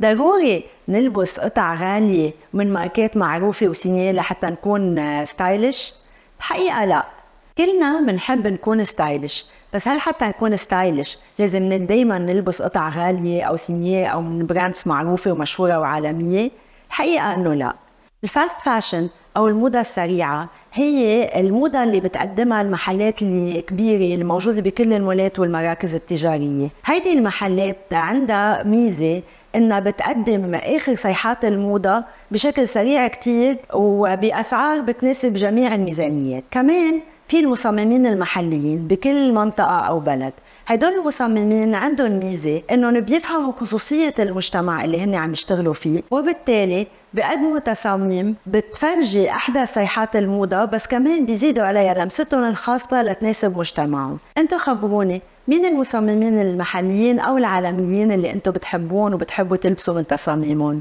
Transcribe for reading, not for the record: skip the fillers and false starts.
ضروري نلبس قطع غالية من ماركات معروفة و signé لحتى نكون stylish؟ الحقيقة لا، كلنا بنحب نكون stylish، بس هل حتى نكون stylish لازم دايما نلبس قطع غالية أو signé أو من brands معروفة ومشهورة وعالمية؟ الحقيقة إنه لا. ال fast fashion أو الموضة السريعة هي الموضة اللي بتقدمها المحلات الكبيرة الموجودة بكل المولات والمراكز التجارية. هيدي المحلات عندها ميزة إنها بتقدم آخر صيحات الموضة بشكل سريع كتير وبأسعار بتناسب جميع الميزانيات. كمان في المصممين المحليين بكل منطقة أو بلد، هدول المصممين عندهم ميزة إنهم بيفهموا خصوصية المجتمع اللي هن عم يشتغلوا فيه، وبالتالي بيقدموا تصاميم بتفرجي أحدث صيحات الموضة، بس كمان بيزيدوا عليها لمستهم الخاصة لتناسب مجتمعهم. انتو خبروني مين المصممين المحليين أو العالميين اللي انتو بتحبون وبتحبوا تلبسوا من تصاميمهم؟